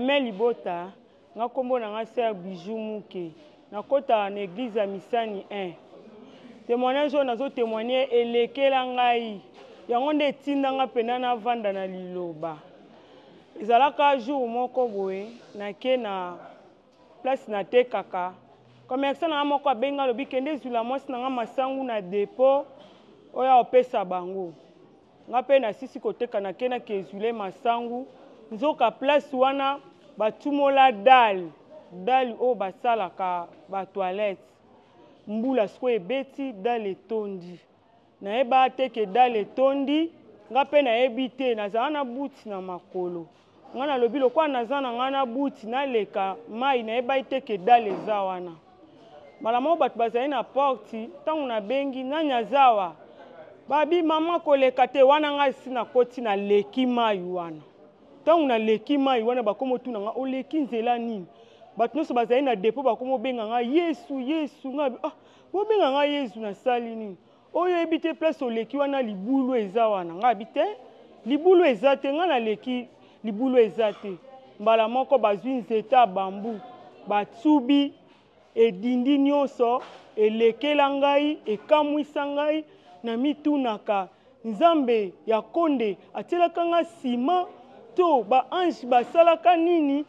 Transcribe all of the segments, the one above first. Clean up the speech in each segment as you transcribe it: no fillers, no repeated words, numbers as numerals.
Amen libota, nga kombo na nga sœur Bijou Muke, nakotaka na eglise ya Misani 1. Témoignage oyo nazo témoigner elekela ngai, yango nde etinda nga pena navanda na liloba. Ezalaka jour moko boye nake na place natekaka, commerçant na nga moko abengi nga alobi kende zwila mwasi na nga masangu na depot oyo opesa bango. Nga pe nasisi koteka nake na kezwile masangu nzoka place wana batumola dalle dalle oyo basalaka ba toilette mbula sikoyo ebeti dalle etondi nayeba te ke dalle etondi nga pe nayebi te nazala na buti na makolo Nga nalobi lokola naza na nga na buti naleka mayi nayebaki te ke dalle eza wana. Mbala moko bato bazali na porte, ntango nabengi nani aza awa? Babi mama koleka te, wana nga esi nakoti naleki mayi wana. Ntango naleki mayi wana bakomi otuna nga oleki nzela nini? Bato nyonso bazali na depot bakomi obenga nga Yesu Yesu, nga ah bobenga nga Yesu nasali nini? Oyo oyebi te place oleki wana libulu eza wana ngai abi te libulu eza te ngai naleki libulu eza te mbala moko bazwi nzete ya bambu batubi edindi nyonso elekela ngai ekamwisa ngai na mitunaka nzambe ya konde atielaka ngai sima to ba ange basalaka nini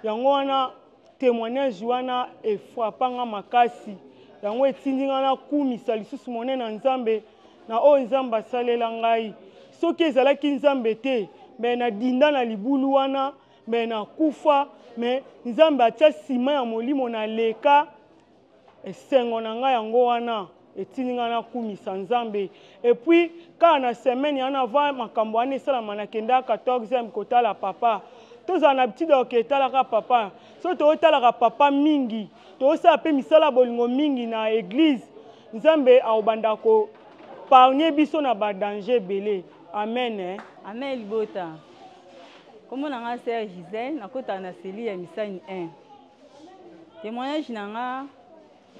yango wana Temoignage wana e frappa nga makasi, yango etindi nga nakumisa lisusu monene na Nzambe na oyo Nzambe asalela ngai. Soki ezalaki Nzambe te, mais nadinda na libulu wana, mais nakufa, mais Nzambe atia sima ya molimo naleka. Esengo na ngai yango wana etindi ngai nakumisa Nzambe. Et puis kaka na semaine wana avant makambo wana esalama, nakendaka 14e kotala papa. Tozala na habitude ya kokende talaka papa. Soki tozotalaka papa mingi, tozosala mpe misala ya bolingo mingi na eglise, Nzambe akobanda ko pargne biso na ba danger ebele. Amen. Eh? Amen libota. Kombo na ngai Sœur Gisèle, nakotaka na cellule ya Misani 1. Témoignage na nga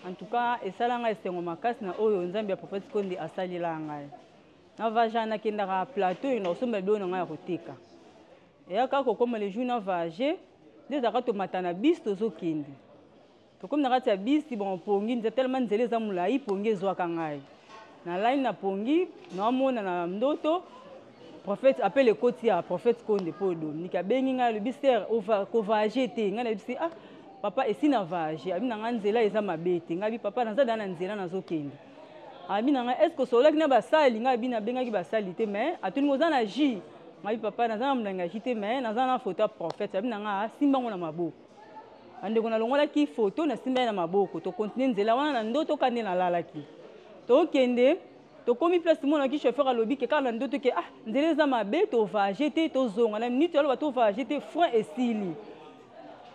en tout cas esala nga esengo makasi na oyo Nzambe ya prophète Konde asalela ngai. Na vaja nakendaka plateau na kosomba biloko na ngai ya koteka. Eyaka kokoma le jour na voyage nde ezalaka tomata na bus tozokende. Tokomi na kati ya bus bon pongi nze tellement nzela eza molai pongi ezwaka ngai. Nalali na pongi naomona na ndoto prophète appel ekoti ya prophète Konde po Dominique abengi ngai alobi sœur ko voyager te ngai nayebisi ah papa esi na voyager abi na ngai nzela eza mabe te ngai abi papa naza da na nzela nazokende abi na ngai est ce que osololaki na basali ngai abi nabengaki basali te mais atuni oza na jus ngai abi papa naza na molangi ya jus te mais naza na photo ya prophète abi na ngai asimba ngo na maboko bandeko nalongolaki photo nasimba ye na maboko tokontinue nzela wana na ndoto ka nde nalalaki tokende Tokomi place monaki chauffeur alobi ke kaka na ndoto ke ah nzela eza mabe to voyager te tozonga na minute aloba to voyager te frein esili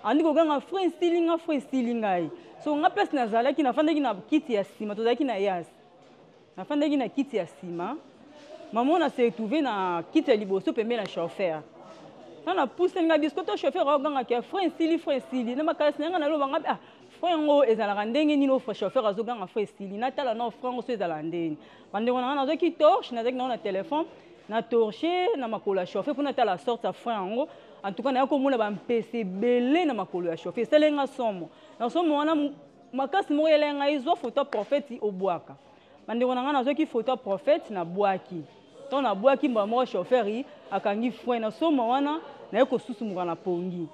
andi koganga frein esili nga frein esili ngai so nga place nazalaki nafandaki na kiti ya nsima tozalaki na yas nafandaki na kiti ya nsima mama na se retrouve na kiti ya liboso pembeni na chauffeur nga napusani nga biso to chauffeur aoganga ke frein esili frein esili na makanisi na nga naloba nga ah Frein yango ezalaka ndenge nini oyo chauffeur azoganga frein esili natala nao frein yango so ezalaka ndenge bandeko na ngai nazwaki torche nazalaki nango na telefone na torche na makolo ya chauffeur mpo natala sorte ya frein yango en tout cas naya komona bampese ebele na makolo ya chauffeur esaleli nga somo na somo wana makasi moko elai ngai zwa foto ya prophète obwaka Bandeko na ngai nazwaki photo ya prophète na bwaki. Ntango nabwaki mbala moko chauffeur akangi frein na soma wana naye kosusumuka na pongi.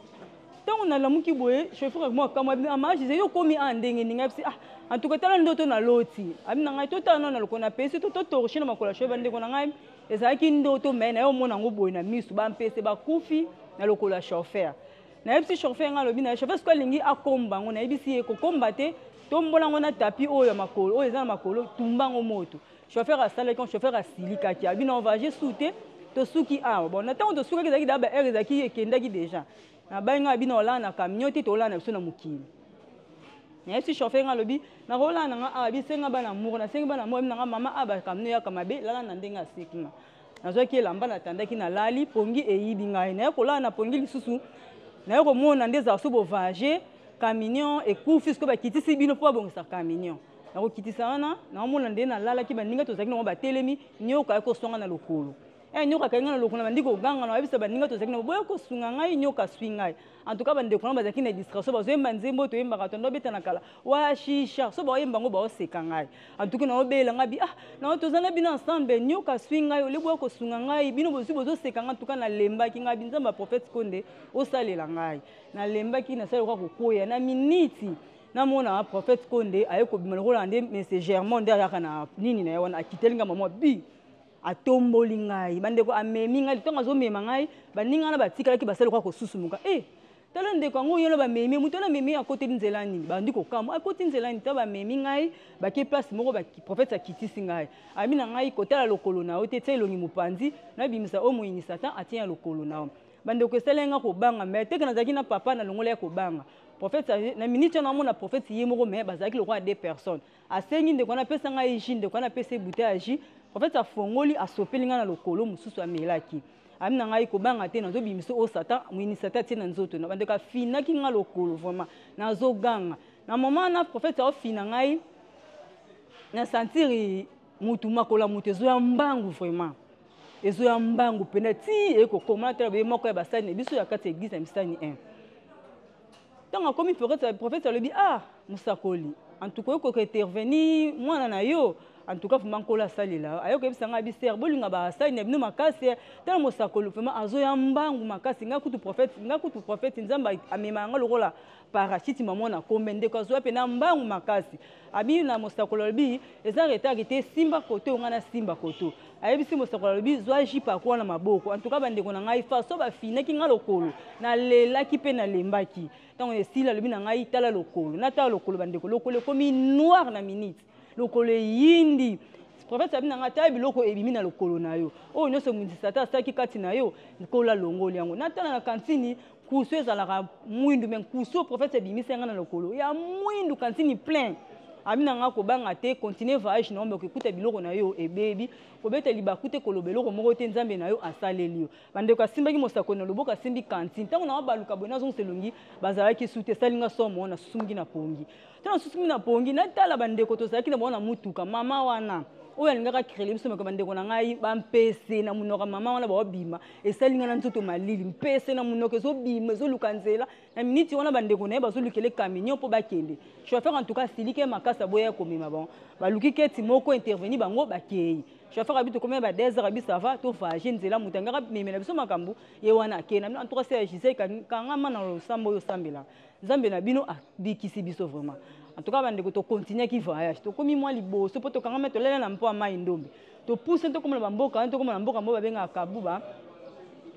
Ntango nalamuki boye chauffeur moko akamwa bino ama ah, yo okomi a ah, ndenge ndenge abisi ah en tout cas tala ndoto naloti abi na ngai totala nano na lokolo napesi to totorche na makolo ya chauffeur bandeko na ngai ezalaki ndoto me naye omona yango boye na miso bampese bakufi na lokolo ya chauffeur Nayebisi chauffeur nga alobi na chauffeur soki alingi akomba yango nayebisi ye kokomba te tombola yango na tapis oyo ya makolo oyo eza na makolo tumba yango moto chauffeur asalaki yango chauffeur asilikaki abi na voyage su te tosuki awa bon na ntango tosukaki ezalaki daa ba heure ezalaki ekendaki déjà nabayi nga abi na olala na camion te tolala na biso na mokili nayebisi chauffeur nga alobi nakolala na nga awa bisenga bana moko nasengi bana moko na nga mama awa bakamio yaka mabe lala na ndenge aseki nga Nazwaki elamba natandaki nalali, pongi eyibi ngai. Naye kolala na pongi lisusu, naye komona nde ezala so bovage camion ekufi, sikoyo bakitisi bino mpo babongisa camion. Nakokitisa wana, naomona nde nalalaki, baninga tozalaki nango batelemi, nyoka ayaki koswa ngai na lokolo. Eh, nyoka akangi ngai na lokolo, nabandi koganga, nayebisa baninga tozalaki na boya kosunga ngai, nyoka aswi ngai. En tout cas bandeko na bazalaki na distraction, bazoyemba nzembo oyo toyembaka tondo beta na kala wa shisha, so baoyemba yango baoseka ngai. En tout cas naobela ngai bi ah na toza na bino ensemble, nyoka aswi ngai, ole boya kosunga ngai, bino bozwi bozoseka ngai. En tout cas nalembaki ngai bi Nzambe ya prophète Konde osalela ngai. Nalembaki, nasali lokola kokwea na miniti. Namona prophète Konde aye kobima lokola nde monsieur Germain nde ayaka na nini na ye wana, akiteli ngai mama bi atomboli ngai, bandeko amemi ngai. Ntango azomema ngai, baninga wana batikalaki basali lokola kosusumuka. Eh, tala ndeko yango yo na bamemi moto wana amemi akoteli nzela nini, bandi kokamwa akoti nzela nini. Ntango bamemi ngai bake place moko, prophète akitisi ngai, abi na ngai kotala lokolo na yo te, tia elongi mopanzi, nabimisa oyo moyini Satan atia lokolo na yo. Bandeko esalaki nga kobanga, mais teke nazalaki na papa nalongola ya kobanga. Prophète na minute wana amona prophète ye moko, mais bazalaki lokola deux personnes. Asengi ndeko wana apesa ngai jus, ndeko wana apesa ye bouteille ya jus. Prophète afongoli, asopeli ngai na lokolo, mosusu amelaki. Abi na ngai kobanga te, nazobimisa oyo Satan, moyini Satan atie na nzoto na. Bandeko afinaki ngai lokolo vraiment, nazoganga. Na moment wana prophète aofina ngai, na sentir mutu makola mutu ezoya mbangu vraiment. Ezoya mbangu pena ti ekokoma tala boye moko ya basali na biso ya kati ya église ya misani 1. Ntango akomi prophète alobi ah mosakoli, en tout cas okoka intervenir mwana na yo, en tout cas vraiment Nkolo asalela. Aye koyebisa ngai bi sœur, bolinga basali na bino makasi, tala mosakoli vraiment azoya mbangu makasi. Ngai kutu prophète, ngai kutu prophète Nzambe amema nga lokola parachute mama na kombe, ndeko azoya pena mbangu makasi. Abi na mosakoli alobi eza retard te, simba koto ngai na simba koto. Ayebisi mosakoli alobi zwa jupe akwa na maboko. En tout cas bandeko na ngai façon bafinaki ngai lokolo, nalelaki mpe nalembaki. Ntango esili alobi na ngai tala lokolo, natala lokolo bandeko, lokolo ekomi noir na minute, lokolo eyindi. Prophète abi na ngai tala biloko ebimi na lokolo na yo, oyo nyonso moyini Satan asalaki kati na yo, Nkolo alongoli yango. Natala na kantini nkusu ezalaka mwindu, mais nkusu prophète ebimisi nga na lokolo ya mwindu, kantini plein. Abi na nga kobanga te, continue voyage na yo, mais okekuta biloko na yo ebebi, kobeta libaku te, koloba eloko moko te, Nzambe na yo asaleli yo. Bandeko asimbaki mosakoli na loboko, asimbi kantine. Ntango na baluka boye nazongisa elongi, bazalaki su te, esali nga somo, nasusumuki na pongi. Ntango nasusumuki na pongi, natala bandeko tozalaki na bango na mutuka, mama wana oyo alingaka créer biso moko, bandeko na ngai bampese na monoko ya mama wana baobima, esali nga na nzoto malili, mpese na monoko ezobima, ezoluka nzela. Na miniti wana bandeko na ye bazolukele camion mpo bakende. Chauffeur en tout cas asiliki ye makasi, aboya komema bango. Baluki keti moko intervenir bango bakei. Chauffeur abi tokomi ba 2 heures, abi ça va, to voyager nzela, moto angaka memela biso makambo ye wana akei. Na en tout cas c'est Gisèle kangama na losambo oyo osambelaka. Nzambe na bino abikisi biso vraiment. En tout cas bandeko to continuer ki voyage, tokomi mwa liboso po tokangama tolela na mpo ya mai ndombe. Topuse tokoma na bamboka, tokoma na mboka moko babengaka Kabuba.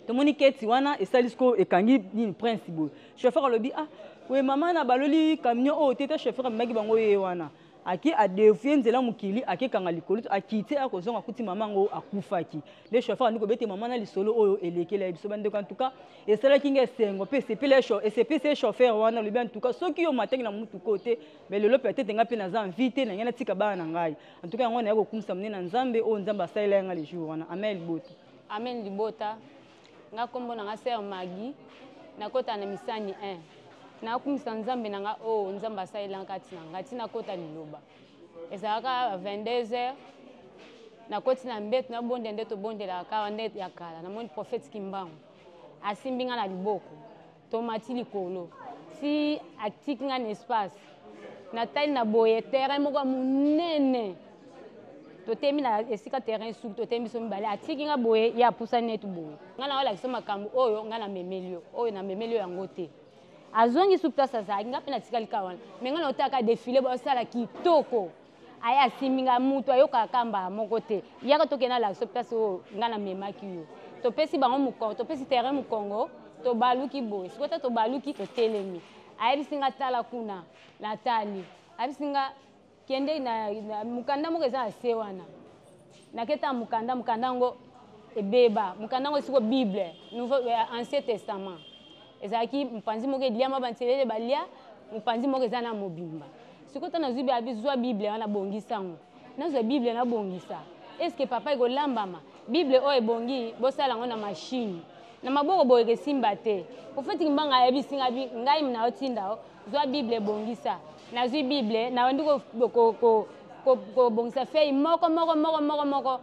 Tomoni keti wana esali siko ekangi nini prince boye. Chauffeur alobi ah we mama na baloli camion oyo te, ta chauffeur amemaki bango ye wana. Aki a dévier nzela mokili, aki kanga likolo, akiti akozonga kuti mama ngo akufaki. Le chauffeur andi kobete mama na lisolo oyo elekela ye biso bandeko. En tout cas esalaki nga esengo pe esepeli ye esepesi ye chauffeur wana, alobi en tout cas soki yo mataki na mutuka oyo te, mais lelo peut-être nga pe naza en vie te, na ngai natika bana na ngai. En tout cas yango naye kokumisa monene na Nzambe oyo Nzambe asalela ye nga le jour wana. Amen libota. Amen libota. Nga kombo na nga sœur Maggie, nakota na misani 1. Nakumisa Nzambe na nga oyo Nzambe asalela nga kati na nga ti nakota liloba. Ezalaka 22 heures, nakoti na mbeto, nabondela nde tobondelaka kaka nde ya kala. Namoni prophète Kimbangu asimbi nga na liboko, tomati likolo ti atiki nga na espace. Natali na boye terrain moko ya monene, totemi na esika terrain suki, totemi biso mibale, atiki nga boye, ye apusani neti boye. Nga na olakisa makambo oyo nga namemeli yo, oyo namemeli yo yango te. Azongi su place azalaki, nga mpe natikali kaka wana. Mais nga na otaka défilé basala kitoko. Aye asimbi nga mutu ayokaka kaka mbala moko te. Yaka tokende alakisa place oyo nga namemaki yo. Topesi bango mokongo, topesi terrain mokongo, tobaluki boye. Sikoyo ta tobaluki totelemi. Ayebisi nga tala kuna, natali. Ayebisi nga kende na mokanda moko eza na se wana. Naketa mokanda, mokanda yango ebeba. Mokanda yango esiko Bible, Nouveau, Ancien Testament. Ezalaki mopanzi moko eliama banselele balia, mopanzi moko eza na mobimba. Sikoyo ta nazwi bi zwa Bible wana bongisa yango. Nazwa Bible nabongisa. Est-ce que papa ekolambama? Bible oyo ebongi bosala yango na machine. Na maboko boye esimba te. Prophète Kimbangu ayebisi nga bi ngai na otinda o zwa Bible ebongisa. Nazwi Bible nabandi kobongisa feuille moko moko moko moko moko,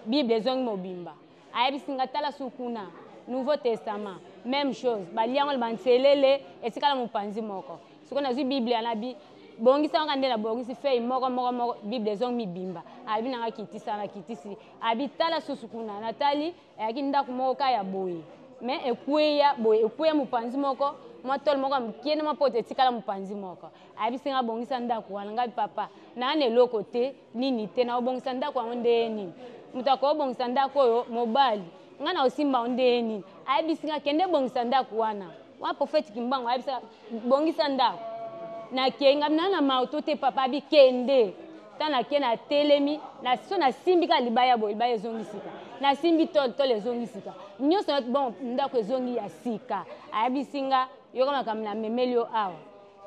Bible ezongi mobimba. Ayebisi nga tala su kuna Nouveau Testament, même chose, balia yango na banselele etikala mopanzi moko. Sikoyo nazwi Biblia na bi bongisa kaka nde nabongisi feuille moko moko moko, Bible ezongi mibimba. Alobi na nga kitisa, nakitisi. Abi tala susu kuna, natali eyaki ndako moko ka ya boye mais ekweya boye, ekweya mopanzi moko, mwa tole moko ya mokie na mwa poto etikala mopanzi moko. Ayebisi nga bongisa ndako wana. Ngai papa, naa na eloko te, nini te, nakobongisa ndako yango ndenge nini? Moto akobongisa ndako oyo mobali, ngai nakosimba yango ndenge nini? Ayebisi nga kende bongisa ndako wana. Wana prophète Kimbangu ayebisi nga bongisa ndako. Nakei ngai na na marteau te papa, abi kende. Ntango nakei natelemi, na so nasimbi kaka libaya boye, libaya ezongi sika. Nasimbi tole, tole ezongi sika. Nyonso bon, ndako ezongi ya sika. Ayebisi nga yoka makambo namemeli yo awa.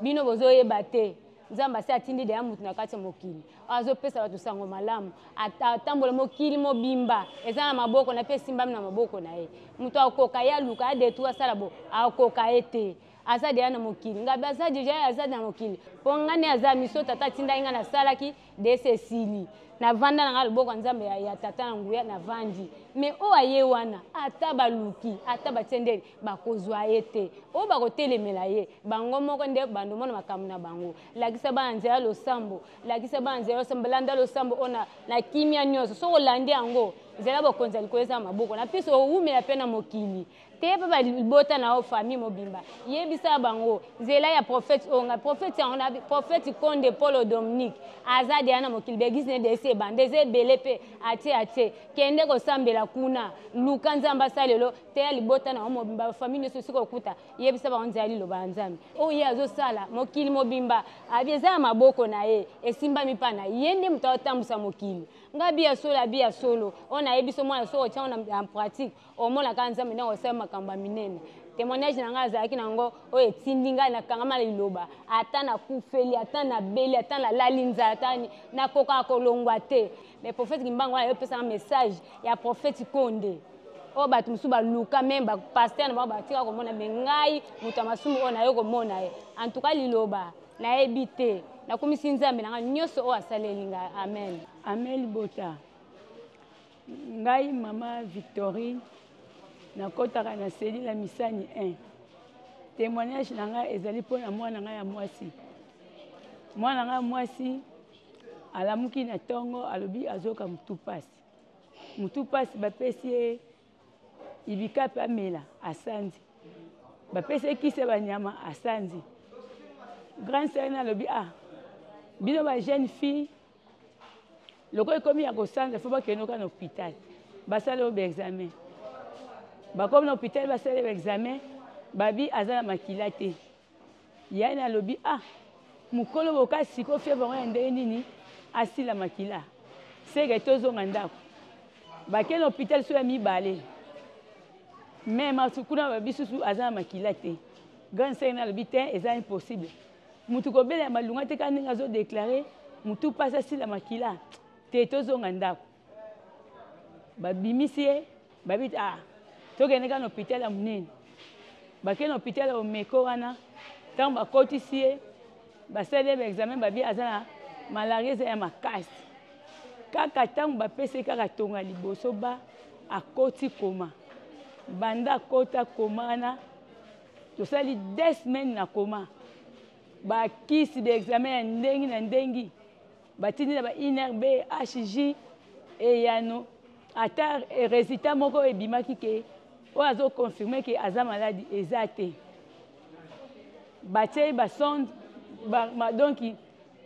Bino bozoyeba te. Nzambe asi atindi deya moto na kati ya mokili azopesa bato sango malamu, atambola mokili mobimba eza na maboko na mpe esimbami na maboko na ye. Moto akoka ye aluka adetruire asala bo akoka ye te, aza deya na mokili. Ngabi aza deja aza na mokili mpo nga nde aza miso tata atindaki nga nasalaki dese esili navanda na nga loboko ya Nzambe ya tata na nguya navandi. Me oyo aye wana ata baluki ata batie ndeni bakozwa ye te, oyo bakotelemela ye bango moko nde bandomona makambo na bango. Lakisa bana nzela ya losambo, lakisa bana nzela ya losambo, landa losambo oyo na kimia nyonso. Soki olandi yango nzela bokonzi ya likolo eza na maboko na biso, owumela mpe na mokili te mpe balibota na yo famille mobimba. Yebisa bango nzela ya prophète oyo ngai prophète yango na prophète Konde Paul Dominique aza deya na mokili, baeglise ne desi ebanda eza ebele mpe atie atie. Kende kosambela kuna, luka Nzambe asalelo, teya libota na yo mobimba, famille nyonso esika okuta, yebisa bango nzela liloba ya Nzambe oyo ye azosala mokili mobimba. Abi eza na maboko na ye, esimbami mpa na ye nde moto azotambusa mokili. Ngai abi ya solo, abi ya solo oyo nayebi so mwana soki otia yango na pratique omonaka Nzambe ndenge osala makambo ya minene. Témoignage na ngai azalaki na yango oyo etindi ngai nakangama na liloba, ata nakufeli, ata nabeli, ata nalali nzala, ata nakokaka kolongwa te. Mais prophète Kimbangu wana ayopesaka message ya prophète Konde oyo bato mosusu baluka meme ba pasteur na bango batika komona, me ngai moto ya masumu oyo naye komona ye. En tout cas liloba nayebi te, nakumisi Nzambe na ngai nyonso oyo asaleli ngai. Amen. Amen. Libota ngai mama Victorine, nakotaka na selile ya Misani 1. Témoignage na ngai ezali mpo na mwana ngai ya mwasi. Mwana ngai ya mwasi alamuki na ntongo, alobi azoyoka motu pasi. Motu pasi, bapesi ye ibikape amela, asanzi. Bapesi ye kisi ya banyama, asanzi. Grande sœur na alobi ah, bino ba jeune fille lokola ekomi ya kosanza, fo bakende kaka na hôpital basala oyo baexamen. Bakomi na hôpital basala baexamen, babi aza na makila te. Yani alobi ah, mokolo boka siko fièvre yango ya ndenge nini asila makila, seke tozonga ndako. Bakende na hôpital so ya mibale, me kuna babi susu aza na makila te. Grande sœur na alobi te, eza impossible, mutu kobela ya malunga te kaka ndenge azodeklare mutu mpasi asila makila te, tozonga ndako. Babimisi ye, babi ah, tokende kaka na hôpital ya monene. Bakende na hôpital ya Omeko wana, ntango bakotisi ye basali ye baexamen, babi aza na malaria eza ya makasi. Kaka ntango bapesi ye kaka tonga liboso ba akoti koma, banda akota koma wana tosali 2 semaines na koma, bakisi baexamen ya ndenge na ndenge batindi na ba INRB, HJ, eyano ata résultat moko ebimaki ke oyo azoconfirme ke aza maladi eza te. Batie basonde ba, donc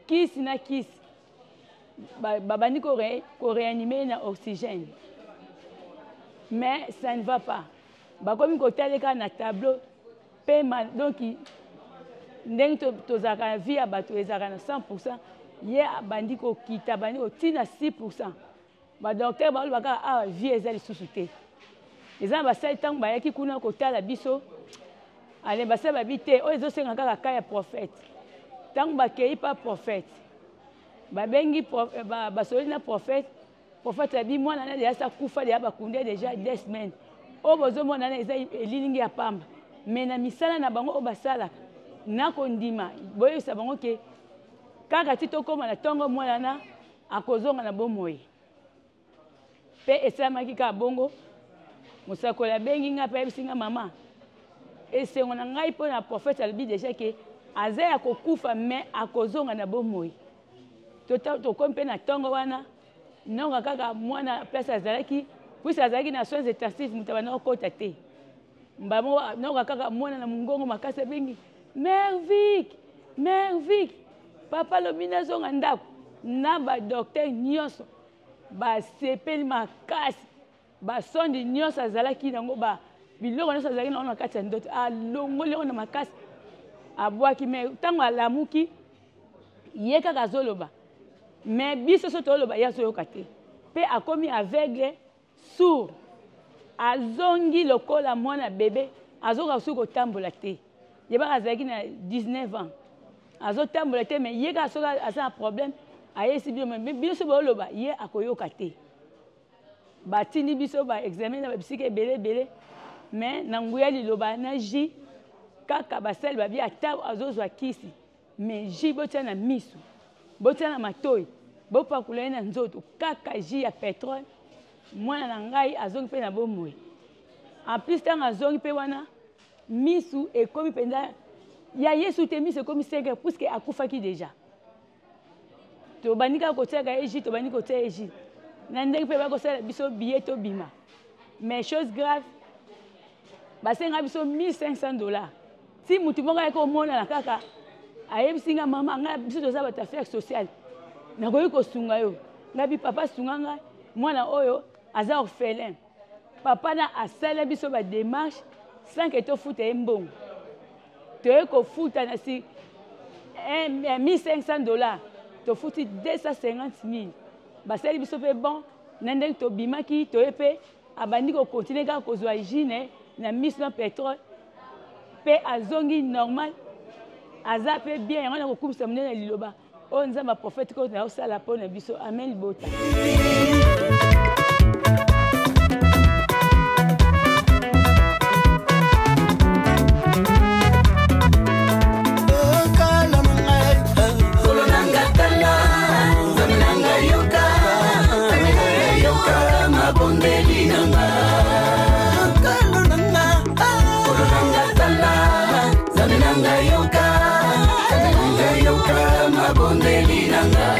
kisi na kisi babandi koréanime na oxygène, mais ça ne va pas. Bakomi kotaleka na tableau pema, donc ndenge tozalaka na vie ya bato ezalaka na 100%, ye abandi kokita, abandi kotina 6%. Badocteur baloba kaka awa vie eza lisusu te. Eza na basali ntango bayaki kuna kotala biso, ale basali babi te, oyo ezosenga kaka ka ya prophète. Ntango bakei pa prophète, babengi basoli na prophète, prophète abi mwana na deja sakufa deja, bakunde deja 2 semaines. Oyo bozomona na eza elilingi ya pamba, me na misala na bango oyo basalaka na kondima, boyebisa bango ke kaka ti tokóma na ntongo mwana na akozonga na bomoi. Mpe esalamaki kaka bongo. Mosakoli abengi ngai mpe ayebisi ngai, mama, esengo na ngai mpo na prophète alobi deja ke aza ya kokufa mais akozonga na bomoi. Tokomi mpe na ntongo wana, nonga kaka mwana place azalaki, puisque azalaki na soins intensifs, moto abanda kokota te. Mbala moko nonga kaka mwana na mongongo makasi abengi, Mervic, Mervic, papa alobi nazonga ndako. Na ba docteur nyonso basepeli makasi, basondi nyonso azalaki nango, ba biloko nyonso azalaki nango na kati ya ndoto, alongoli yango na makasi, abwaki. Me ntango alamuki, ye kaka azoloba, me biso so toloba, ye azoyoka te, mpe akomi aveugle, sourd, azongi lokola mwana bebe, azokoka soki kotambola te. Ye baka azalaki na 19 ans, azotambola te, me ye kaka soki aza na problème ayesi bino, me bino so boloba, ye akoyoka te. Batindi biso ba examen na bisika ebele ebele, me na nguya liloba na ji kaka basali babi ata azozwa kisi, me ji botia na misu, botia na matoi, bopakola ye na nzoto, kaka ji ya petrole. Mwana na ngai azongi mpe na bomoi. En plus ntango azongi mpe wana, misu ekomi mpenza ya Yesu te, misu ekomi 5 heures puisque akufaki deja. Tobandi kaka kotiaka ye ji, tobandi kotia ye ji na ndenge mpe bakosala biso billet tobima. Mais chose grave, basenga biso 1500 $. Ti motu moko ayaki komonana kaka, ayebisi nga, mama, ngai biso toza bato affaire sociale, nakoki kosunga yo. Ngai bi, papa, sunga ngai, mwana oyo aza orphelin. Papa na asala biso badémarche sans ke tofuta ye mbongo. Toye kofuta na si 1500 $, tofuti 250 000. Basali biso mpe bon na ndenge tobimaki. Toye mpe abandi kocontinuer kaka kozwa jus na miso na pétrole, mpe azongi normal, aza mpe bien. Yango na kokumisa monene ya liloba oyo Nzambe aprofete koyo naosala mpo na biso. Amen libota. Mabondeli na nga, kalo na nga, kolo na nga, tala, Nzambe na nga, yoka, Nzambe na nga, yoka mabondeli na nga.